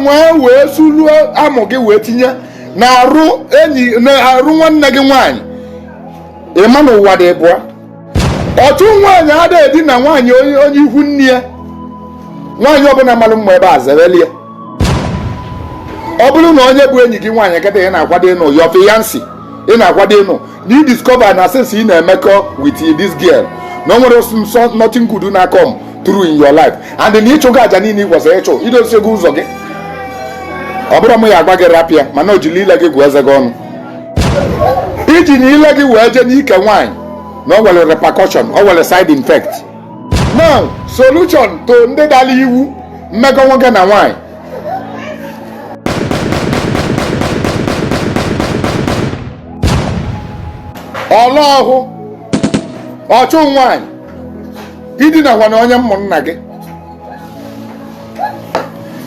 nwee wee suluo amụ gị wee tinye na-arụ enyi na-arụ nwanne gị nwaanyị, ịma na ụwa dị bụa. Ọchụ nwaanyị ada edina nwaanyị onye ikwu nne ya. Nwaanyị ọbụla malụ mma ebe a, zebelie. Ọ bụrụ na onye bụ enyi gị nwaanyị kịta ị na-akwado ịnụ, your fiancé ị na-akwado ịnụ, na ị discover na since ị na-emekọ with this girl na o nwere nsọ, nothing good na come through in your life, and na ịchụgo aja niile ị kwesịrị ịchụ, idosigo ụzọ gị, ọ bụrụ m ya agba gị, rapịa. Mana o jiri ile gị gụọ eze gị ọnụ, iji na ile gị wee jee n'ike nwaanyị, na o nwere repercussion, o nwere side effect. Now, solution to ndị dara iwu mmekọ nwoke na nwaanyị. Ọlọhụ ọchụ nwaanyị, idinakwa na onye ụmụnna gị,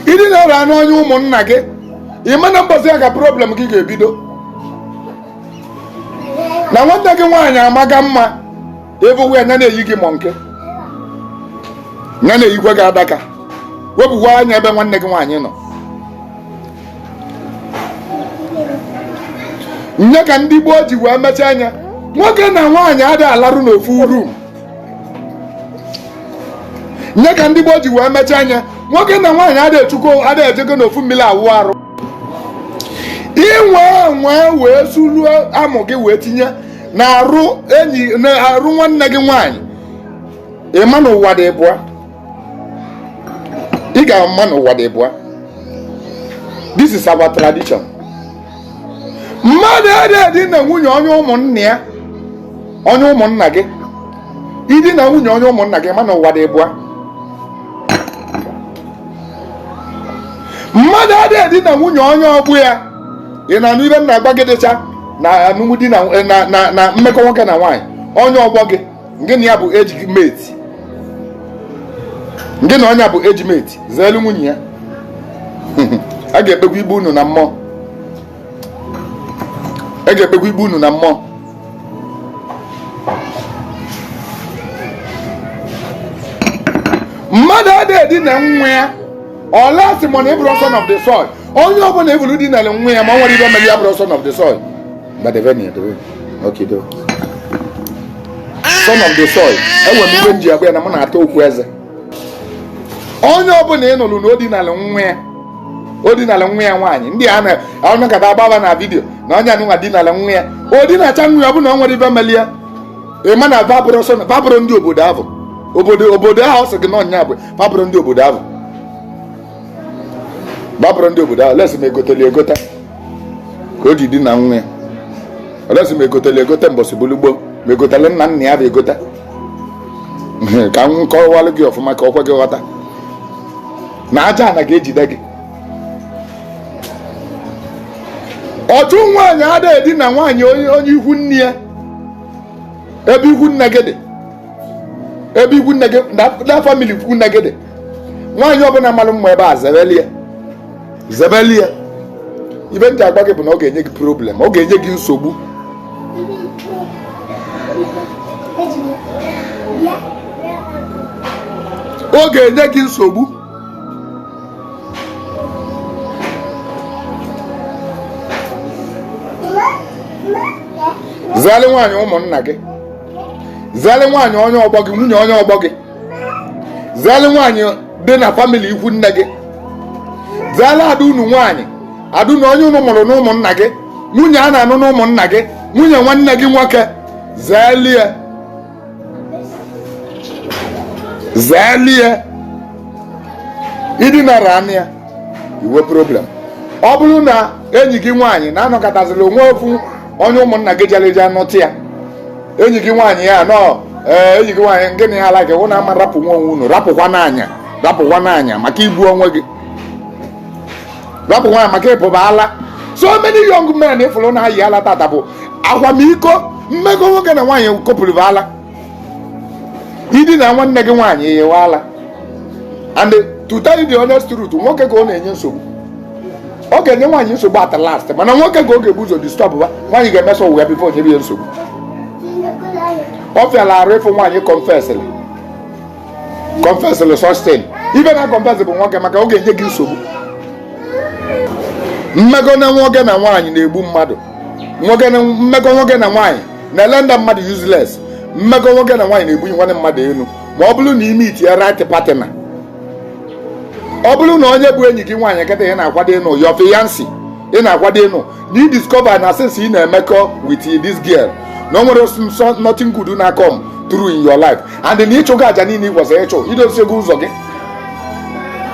idinara na onye ụmụnna gị, ịma na mbọsị ya ka problem gị ga-ebido. Na nwanne gị nwaanyị amaga mma, ebe ya na-eyi gị mọ nke ya na-eyikwe gị adaka, wepụkwa anya ebe nwanne gị nwaanyị nọ. Nye ka ndị gboo ji wee mechaa anya, nwoke na nwaanyị adịghị alarụ n'ofu room. Nye ka ndị gboo ji wee mechaa anya, nwoke na nwaanyị adịghị echukwu, adịghị ejego n'ofu mmiri awụ arụ. Inwe nwee wee suluo amụ gị wee tinye na-arụ enyi na-arụ nwanne gị nwaanyị, ịma na ụwa dị bụa. Ị ga-ama na ụwa dị bụa. This is our tradition. Mmadụ adịghị na nwunye onye ụmụnna ya, onye ụmụnna gị. Ịdị na nwunye onye ụmụnna gị, ma na ụwa dị bụa. Mmadụ adịghị dị na nwunye onye ọgbụ ya. Ị na-anụ ibe m na-agba gị? Dịcha na alụmdi na mmekọ nwoke na nwaanyị, onye ọgbọ gị, gị na ya bụ age mate, gị na onye bụ age mate, zeelu nwunye ya. A ga-ekpekwa igbu unu na mmụọ, a ga-ekpekwa igbu unu na mmụọ. Mmadụ adịghị dị na nwa ya ọlasị, mana ịbụrụ son of the soil. Onye ọbụla ebulu dị na nwa ya, ma ọ nwere ibe mere ya, bụrụ son of the soil. Okay, do son of the soil. Enwere m ibe m ji agba ya na mụ na-ata okwu eze. Onye ọbụla ị nụrụ na o dinala nwa ya, o dinala nwa ya nwaanyị, ndị a na-anọkọta agbaba na video na onye anụnwa dinala nwa ya, o dinacha nwa ya, ọ bụ na ọ nwere ibe mere ya, ịma na babụrụ son, babụrụ ndị obodo ahụ. Obodo ahụ ọ sị gị na ọnya bụ babụrụ ndị obodo ahụ, babụrụ ndị obodo ahụ. Lesi m egoteli egote ka o ji dina nwa ya, olesi m egoteli egote mbọsị bulugbo ma egotele nna nna ya bụ egote. Ka m kọwalụ gị ọfụma ka ọ kwe gị ghọta na aja ana ga-ejide gị. Ọchụ nwaanyị ada edina nwaanyị onye ikwu nne ya, ebe ikwu nne gị dị, ebe ikwu nne gị na family ikwu nne gị dị. Nwaanyị ọbụla malụ mma ebe a, zebelie, zebelie. Ibe m ji agba gị bụ na ọ ga-enye gị problem, ọ ga-enye gị nsogbu. Ọ ga-enye gị nsogbu. Zali nwaanyị ụmụnna gị, zali nwaanyị onye ọgbọ gị, nwunye onye ọgbọ gị, zali nwaanyị dị na family ikwu nne gị, zali ada unu nwaanyị, ada unu, onye unu mụrụ n'ụmụnna gị, nwunye a na-anụ n'ụmụnna gị, nwunye nwanne gị nwoke, zelie, zelie. Idinara anụ ya, iwe problem. Ọ bụrụ na enyi gị nwaanyị na-anọkọtazila onwe ofu onye ụmụnna gị jere je anụtụ ya, enyi gị nwaanyị ya nọ, ee, enyi gị nwaanyị, gịnị ya ala gị hụ na ama rapụ nwa onwe unu, rapụkwa n'anya, rapụkwa n'anya maka igbu onwe gị, rapụ nwaanyị maka ịpụba ala. So many young men ịfụrụ na-ayị ala tata bụ akwamiko, mmekọ nwoke na nwaanyị kopụrụ ala. Idina nwanne gị nwaanyị, eyewe ala. And to tell you the honest truth, nwoke ka ọ na-enye nsogbu. Ọ ga-enye nwaanyị nsogbu at last, mana nwoke ka ọ ga-ebu ụzọ disturb ba. Nwaanyị ga-emesa ụwa ya before nyebe ya nsogbu. Ọ fịala arụ ịfụ nwaanyị confessịrị, confessịrị sustain ibe na confess bụ nwoke, maka ọ ga-enye gị nsogbu. Mmekọ na nwoke na nwaanyị na-egbu mmadụ. Nwoke na mmekọ nwoke na nwaanyị na-erender mmadụ useless. Mmekọ nwoke na nwaanyị na-ebunye nwanne mmadụ elu, ma ọ bụrụ na ime itinye right partner. Ọ bụrụ na onye bụ enyi gị nwaanyị kịta ị na-akwado ịnụ, your fiancé ị na-akwado ịnụ, na ị discover na since ị na-emekọ with this girl na o nwere nsọ, nothing good na come through in your life, and na ịchụgo aja niile ị kwesịrị ịchụ, idoziego ụzọ gị,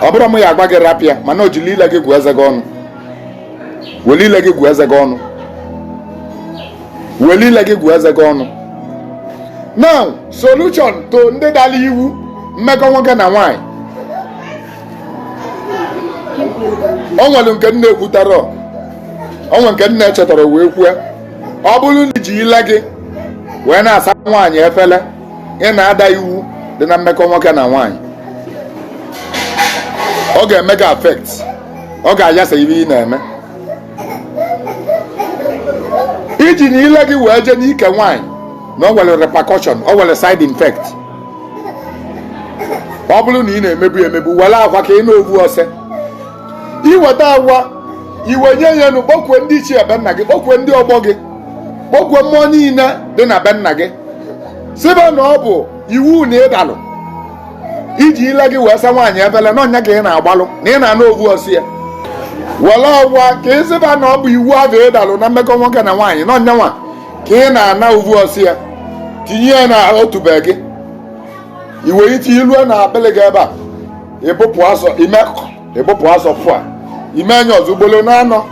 ọ bụrụ m ya agba gị, rapịa. Mana o jiri ile gị gwuo eze gị ọnụ, were ile gị gwuo eze gị ọnụ, were ile gị gwuo eze gị ọnụ. Now, solution to ndị dara iwu mmekọ nwoke na nwaanyị, o nwere nke nna ekwutara, o nwere nke nna echetara wee kwue. Ọ bụrụ na iji ile gị wee na-asa nwaanyị efele, ị na-ada iwu dị na mmekọ nwoke na nwaanyị. Ọ ga-eme gị affect, ọ ga-ayasa ihe ị na-eme. Iji na ile gị wee jee n'ike nwaanyị na o nwere repercussion, o nwere side effect. Ọ bụrụ na ị na-emebu emebu, were akwa ka ị na-ovu ose, iweta agwa iwe nye ya enu, kpọkwue ndị ichie be nna gị, kpọkwue ndị ọgbọ gị, kpọkwue mmụọ niile dị na be nna gị, sịba na ọ bụ iwu na ịdalụ iji ile gị wee sa nwaanyị ebele na ọnya ka ị na-agbalụ na ị na-ana ovu osi ya. Were ọgwa ka ị sịba na ọ bụ iwu ahụ ịdalụ na mmekọ nwoke na nwaanyị na ọnya nwa ka ị na-ana ovu osi ya, tinye ya na otube gị, iwe itinye ilue na akpịlị gị ebe a, ịbụpụ asọ ime, ịbụpụ asọ fụ a, ime anya ọzọ ugboro na-anọ,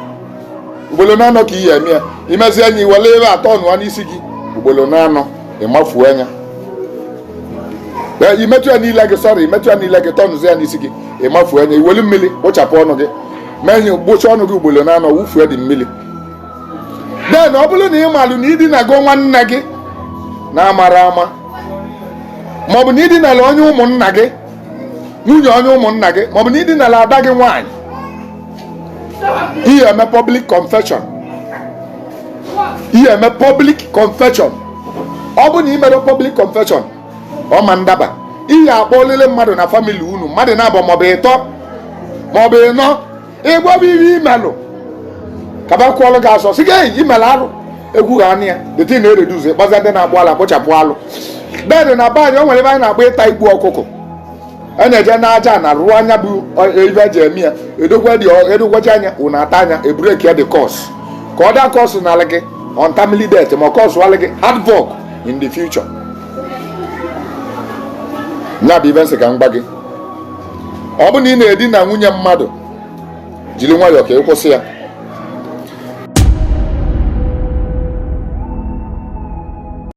ugboro na-anọ ka iyi eme ya. Imezi anya, iwere ebe atọ nụọ n'isi gị ugboro na-anọ, ịmafuo anya, imetụ ya niile gị, sọrọ imetụ ya niile gị, tọnụzi ya n'isi gị, ịmafuo anya, iwelu mmiri kpochapụ ọnụ gị, mee ihe gbochie ọnụ gị ugboro na-anọ, wụfuo dị mmiri. Then ọ bụrụ na ị malụ na idinago nwanne gị na-amara ama, maọbụ na idinala onye ụmụnna gị, nwunye onye ụmụnna gị, maọbụ na idinala ada gị nwaanyị, ihe eme public confession, ihe eme public confession. Ọ bụ na imere public confession, ọ ma ndaba. Ihe akpọ olele mmadụ na family unu, mmadụ na-abụ maọbụ ịtọ maọbụ ịnọ, ịgwaba ihe imelụ, kaba kwụọlụ gị asọ, sị gị imelụ alụ egwu ha anya ya the thing na-ereduce, ịkpọza ndị na-agbụ ala kpochapụ alụ. Then na be anyị, o nwere ebe anyị na-akpọ ịta igbu ọkụkọ. A na-eje n'aja na rụọ anya bụ ife eji eme ya, edokwa dị edokwacha anya ụna ata anya, ebreak ya the curse, ka ọ daa curse n'ala gị untimely death, ma curse alụ gị havoc in the future. Ya bụ ibe nsị ka m gba gị. Ọ bụ na ị na-edina nwunye mmadụ, jiri nwayọọ ka ị kwụsị ya.